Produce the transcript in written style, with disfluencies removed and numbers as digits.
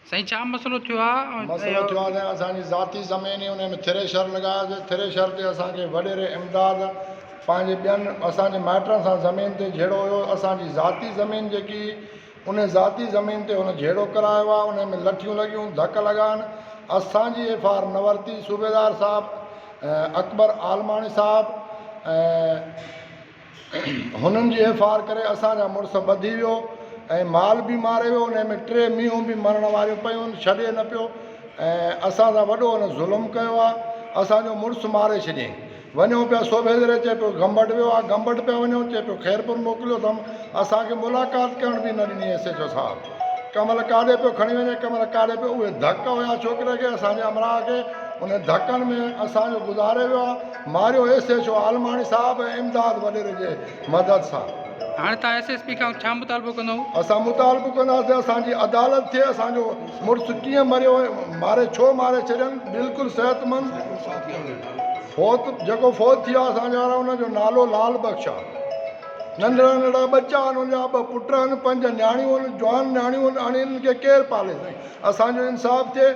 سائين ڇا مسئلو ٿيو آ؟ مسئلو ٿيو آ سائين اسان جي ذاتي زمين هئي ان ۾ ٿريشر لڳاياسي ٿريشر تي اسان کي وڏيري امداد پنهنجي ٻين اسان جي مائٽن سان زمين تي جهيڙو هيو اسان جي ذاتي زمين جيڪي ان ذاتي زمين تي هن جهيڙو ڪرايو آ ان ۾ لٺيون لڳيون ڌڪ لڳا آهن اسان جي ايف آر نه ورتي صوبيدار صاحب اڪبر عالماڻي صاحب ۽ هنن جي ايف آر ڪري اسان جا مڙس ٻڌي ويو ۽ مال به ماري ويو انهي ۾ ٽي مينهون به مرڻ واريون پيون آهن ڇڏي نه پيو ۽ اسان سان وڏو هن ظلم ڪيو آ اسان جو مڙس ماري ڇڏيائين وڃون پيا سوڀيدري چئي پيو گمبٽ ويو آ گمبٽ پيا وڃون چئي پيو خيرپور موڪليو اٿم اسان کي ملاقات ڪرڻ به نه ڏني ايس ايڇ او صاحب ڪنهن مهل ڪاڏي پيو کڻي وڃي ڪنهن مهل ڪاڏي پيو اهي ڌڪ هيا ڇوڪري کي اسان جي همراهه کي انهن ڌڪن ۾ اسان جو گذاري ويو آ ماريو ايس ايڇ او عالماڻي صاحب ۽ امداد وڏيري جي مدد سان. هاڻي توهان ايس ايس پي کان ڇا مطالبو ڪندؤ؟ اسان مطالبو ڪنداسين اسان جي عدالت ٿئي اسان جو مڙس ڪيئن مريو ۽ ماري ڇو ماري ڇڏين بلڪل صحتمند فوت جيڪو فوت ٿي ويو آ اسان جو ان جو نالو لال بخش آ ننڍڙا ننڍڙا ٻچا آهن ان جا ٻه پٽ آهن پنج نياڻيون آهن جوان نياڻيون آهن هاڻي انهن کي ڪير پالي سائين اسان جو انصاف ٿئي.